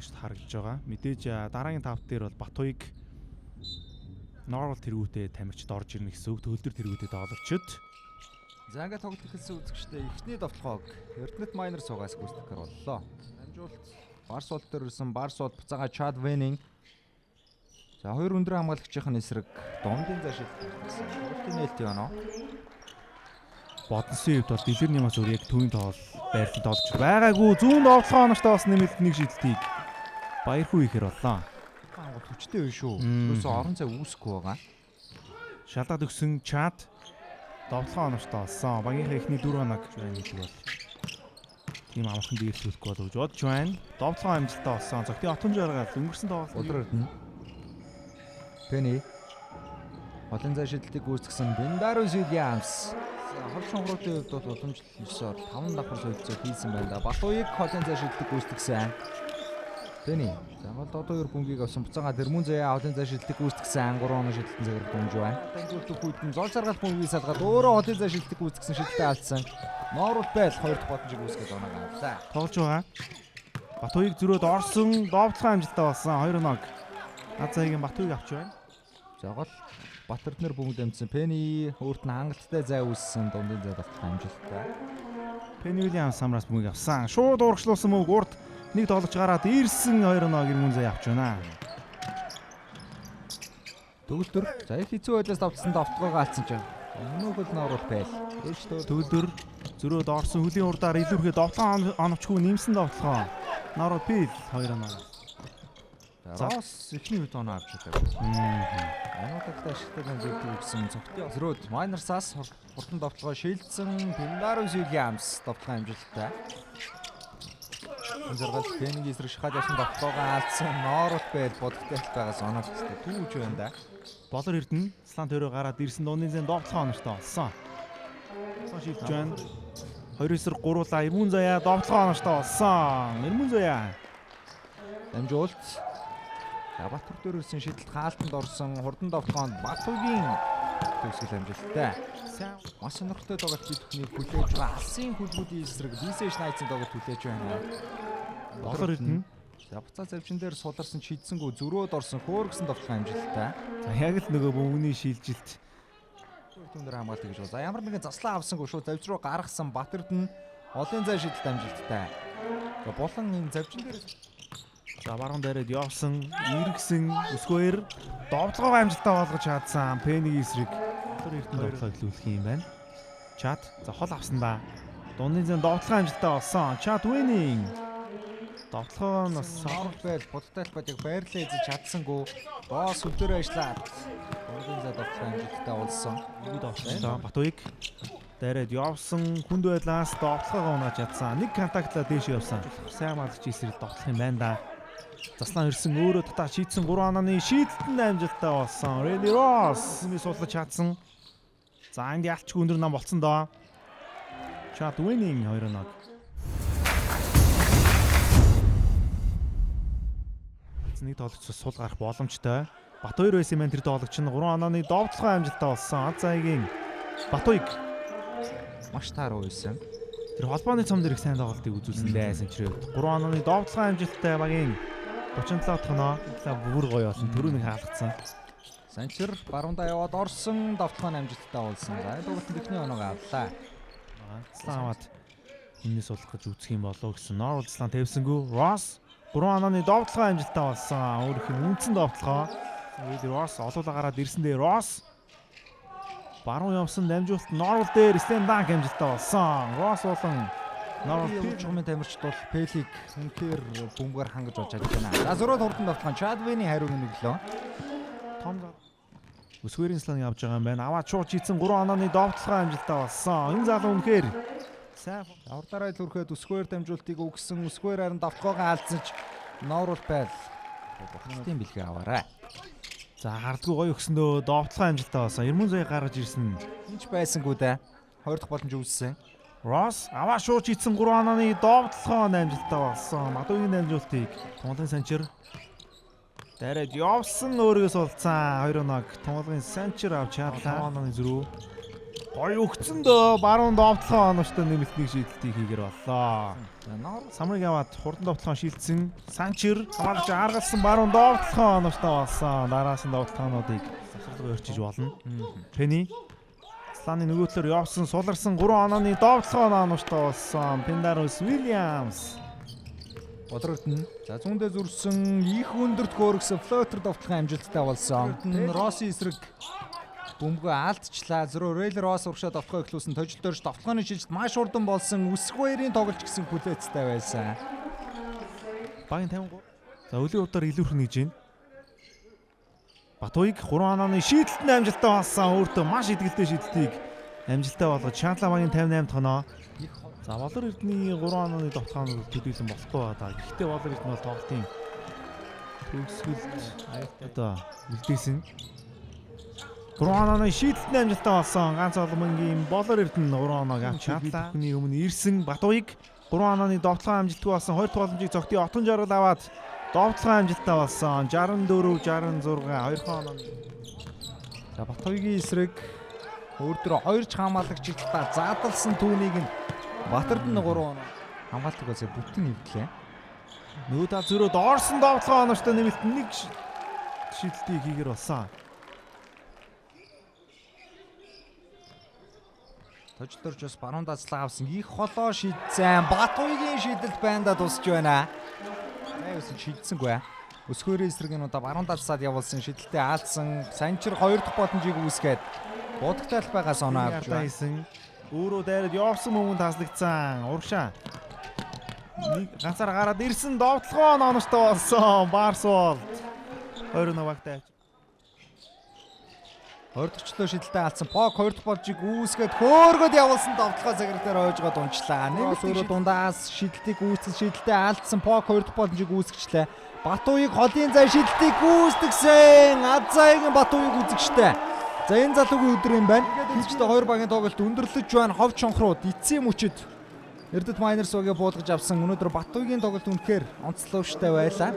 Тоглогчд харагдаж байгаа. Мэдээж дараагийн 5 дээр бол Батуйг Норвал тэргүүтээ тамирчид орж ирнэ гэсэн үг. Төгөлдөр тэргүүтээ тоглогчид. За ингээд тоглолт эхэлсэн үзэгчдээ эхний довтлогоог Эрдэнэт Майнер суугаас гүйцэтгэхээр боллоо. Дамжуулт Барс уул дээр ирсэн Барс уул буцаага Чад Венинг. За хоёр өндөр хамгаалагчийн эсрэг дундын зай шилдэх гэсэн. Тоглолтын нээлт байна уу? Бодсон хувьд бол дэлгэрний мас өөр яг төвийн тоол байрлал тоглож байгаагүй. Зүүн довтлогоо оногтой бас нэмэлт нэг шидэлтийг баярхүү ихээр боллоо. Хангал хүчтэй биш үү? Ерөөсөө орон зай үүсэхгүй байгаа. Шалаад өгсөн Чад довтлогоо оновчтой олсон. Багийнхаа эхний 4 оног байна гэдэг бол тийм амархан дээрлэхгүй болов гэж бодож байна. Довтлогоо амжилттай олсон. Цогтын отон жаргал өнгөрсөн тоглолт Улар эрдэнэ. Пенни. Олон зай шидэлтийг гүйцэтгсэн Бендарус Уильямс. Хол шонхруудын хувьд бол уламжлал 9-оор 5 давхар солилцоо хийсэн байна да. Батуйг холын зай шидэлтийг гүйцэтгсэн. Пенни. За гол додоо хоёр бөмбөгийг авсан. Буцаага Дэрмүн заяа холын зай шидэлтийг гүйцэтгсэн. 3 оноо шидэлтэн цагаар дэмж байна. Дамжуулах үед нь зол саргаал бөмбөгийг салгаад өөрөө холын зай шидэлтийг гүйцэтгсэн шидэлтээ алдсан. Ноорул байл хоёр дахь боломжийг үүсгэж оноог авлаа. Тоглож байгаа. Батуйг зөрөөд орсон. Довтлогоо амжилттай болсон. 2 оног. Азагийн Батуйг авч байна. За гол Батэрднэр бөмбөг дамжсан. Пенни өөрт нь хангалттай зай үүссэн. Дундын зай довтлох амжилттай. Пенни Уильямс самраас бөмбөг авсан. Шууд урагшлуулсан мөг урд нэг тоглож гараад ирсэн 2 оног Эрмүн зай авч байна. Төгөлдөр. За их хэцүү байдлаас давтсан довтлогоогоо алдсан чинь. Өмнөх л ноорул байл. Ээж Төгөлдөр зөрөөд орсон хөлийн урдаар илүүрхээ довтлогоо оновчгүй нэмсэн довтлогоо. Нороо Пил 2 оноо. Рос эхний үед оноо авч чадав. Ануудагтай ашигтай зүйдэг гэсэн цогтын зөрөөд Майнерсаас хурдан довтлогоо шилжсэн Пендарус Уильямс довтлогоо амжилттай. Жаргал Пенгийн эсрэг шахаад явсан довтлогоогоо алдсан Ноорул байл бодогтой байгаас оноо авчихсан. Түүж байна да. Болор Эрдэнэ слан төрөө гараад ирсэн дундын зэн довтлогоо оновчтой олсон. Шилж байна. 2-9 3-ла Эрмүн заяа довтлогоо оновчтой олсон. Эрмүн заяа. Дамжуулт. За Батүр дээр ирсэн шидэлт хаалтанд орсон хурдан довтлогоонд Батугийн төгсгөл амжилттай. Сайн Маш сонирхолтой тоглолт бид бүхнийг хүлээж байгаа. Алсын хүлгүүдийн эсрэг BCH Knights-ын тоглолт хүлээж байна. Болор Эрдэнэ. За буцаа завчин дээр суларсан шийдсэнгүү зөрөөд орсон хөөргсөн довтлогоо амжилттай. За яг л нөгөө бөмбөгний шилжилт Түн дээр хамгаалт гэж байна. За ямар нэгэн заслаа авсангүй шууд завж руу гаргасан Батэрдэн олон зай шидэлт амжилттай. За булан энэ завчин дээр За баруун дайраад явсан, эргэсэн, өсгөөр довтлогоо амжилттай болгож чадсан Пениг эсрэг. Болор Эрдэнэ довтлогоо эхлүүлэх юм байна. Чат за хол авсан да. Дундын зэн довтлогоо амжилттай болсон. Чат winning. Довтлогоо нь бас Орол байл будтай талбайд яг байрлал эзэж чадсангүй. Боос өдөр ажиллаад дундын зай довтлогоо амжилттай болсон. нэг довтлоо. Батуйг дайраад явсан, хүнд байдлаас довтлогоогоо унааж чадсан. Нэг контактлаа дээш явсан. Сайн хамгаалагч эсрэг довтлох юм байна да. Заслан ирсэн өөрөө татаа шийдсэн 3 анааны шийдэлтэнд амжилттай болсон. Рели Росс ми суулгаж чадсан. За энд ялчгүй өндөр нам болцсон доо. Чат winning 2-0. Нэг тоглогч сул гарах боломжтой. Батбаяр байсан юм байна тэр тоглогч нь 3 анааны довтлогоо амжилттай болсон. Азагийн Батуйг Маш тааруу байсан. тэр холбооны цом дээр их сайн тоглолтыг үзүүлсэн дээ Санчрээ. 3 анааны довтлогоо амжилттай багийн 37 дахь оноо. Бүр гоё болсон. Түрүү нэг хаалгацсан. Санчир баруундаа яваад орсон довтлогоо нь амжилттай болсон. За энэ тоглолтод эхний оноог авлаа. Слан аваад өмнөөс суулгах гэж үзэх юм болов гэсэн. Норвал слан тавьсангүй. Росс 3 анааны довтлогоо амжилттай болсон. Өөрөх нь үндсэн довтлогоо. Уилли Росс олуула гараад ирсэн дээр Росс баруун явсан дамжуулалт Норвал дээр slam dunk амжилттай болсон. Росс болон Норвал Чухмын тамирчид бол Пелиг үнэхээр бөмбөгөөр хангаж болж чадж байна. За зөрөөд хурдан довтлогоо Чадвины хариуг нэглөө. том өсвөрийн сланыг авч байгаа юм байна. Аваад шууд шийдсэн 3 анааны довтлогоо амжилттай болсон. Энэ залуу үнэхээр сайн Урдаараа илүүрхэд өсгөөр дамжуултыг өгсөн. Өсгөөр харин довтлогоогоо алдсан ч Норвал байл. Бохирдлын бэлгээ аваарай. За хардгүй гоё өгсөндөө довтлогоо амжилттай болсон. Эрмүн заяа гаргаж ирсэн. Энд ч байсангүй дээ. Хоёр дахь боломж үүссэн. Росс аваа шууд шийдсэн 3 анааны довтлогоо амжилттай болсон. Мадугийн дамжуултыг Тунгалын Санчир дайраад явсан өөрийгөө сулцсан. 2 оног Тунгалын Санчир авч чадлаа. 5 анааны зөрүү. Гоё өгцөн дөө баруун довтлогоо оновчтой нэмэлт нэг шийдэлтийг хийгэр боллоо. Самрыг аваад хурдан довтлогоо шилдсэн. Санчир хамгаалагч аргалсан баруун довтлогоо оновчтой болсон. Дараас нь довтлогоонуудыг завсарлага өрчиж болно. Пенни Сланы нөгөө талаар явсан, суларсан 3 онооны довтлогоо оновчтой болсон. Пендарус Уильямс. Болор Эрдэнэ. За зүүндээ зүрсэн их өндөрт хөөргсөн флоутер довтлогын амжилттай болсон. Росси эсрэг бөмбөгөө алдчихлаа. Зөрөө Рейл Росс урагшаа довтлогоо эхлүүлсэн. Тожил дөрж довтлогооны шилжилт маш хурдан болсон. Өсөх баярын тоглолч гэсэн хүлээцтэй байсан. Багийн 53. За өлийн удаар илүүрхэн гэж байна. Батуйг 3 онооны шийдэлт нь амжилттай болсон. Өөртөө маш итгэлтэй шийдэлтийг амжилттай болгож Шантлаа багийн 58 тоноо. За Болор Эрдэнийн 3 онооны довтлогоонууд төдийлөн болохгүй байгаа. Гэхдээ Болор Эрдэнэ бол тоглолтын төгсгөлд одоо үлдээсэн. 3 онооны шийдэлт нь амжилттай болсон. Ганц олмонгийн Болор Эрдэнэ 3 оноог авч Шантлаа бүхний өмнө ирсэн Батуйг 3 онооны довтлогоо амжилтгүй болсон. 2 дахь боломжийг Цогтын Отон жаргал аваад довтлогоо амжилттай болсон. 64 66 2 оноо. За Батуйгийн эсрэг өөр дөр хоёр ч хамгаалагчийг та заадалсан түүнийг нь Батэрдэн 3 оноо хамгаалтыг бас бүтэн эвдлээ. Нөгөө тал зөрөө доорсон довтлогоо оновчтой нэмэлт нэг шийдэлтийг хийгэр болсон. Тожил дөрж бас баруун даацлаа авсан. Их холоо шидсэн. Батуйгийн шидэлт байндаа тусч байна. Найвсан шидсэнгүй. Өсгөөрийн эсрэг энэ удаа баруун даацлаад явуулсан. Шидэлтээ аалдсан. Санчир хоёр дахь боломжийг үүсгээд будагтай байгаас оноо авч байна. Өөрөө дайраад явсан мөнгө таслагдсан. Урагшаа. Нэг ганцаар гараад ирсэн довтлогоо оновчтой болсон. Барс болт. 2 багтай. Хордогчлоо шидэлтээ алдсан. Пок хоёр дахь болжийг үүсгээд хөөргөд явуулсан довтлогоо заграг дээр ойжгоод унчлаа. Нэмэлт өөрөө дундаас шидэлтийг үүсгэн шидэлтээ алдсан. Пок хоёр дахь боломжийг үүсгэжлээ. Батуйг холын зай шидэлтийг үүсгсэн. Азайгийн Батуйг үзэгчтэй. За энэ залуугийн өдөр юм байна. Ингээд үзэгчтэй хоёр багийн тоглолт өндөрлөж байна. Хов чонхрууд эцсийн мөчөд Эрдэт Майнерс багийг буулгаж авсан. Өнөөдөр Батуйгийн тоглолт үнэхээр онцлогчтой байлаа.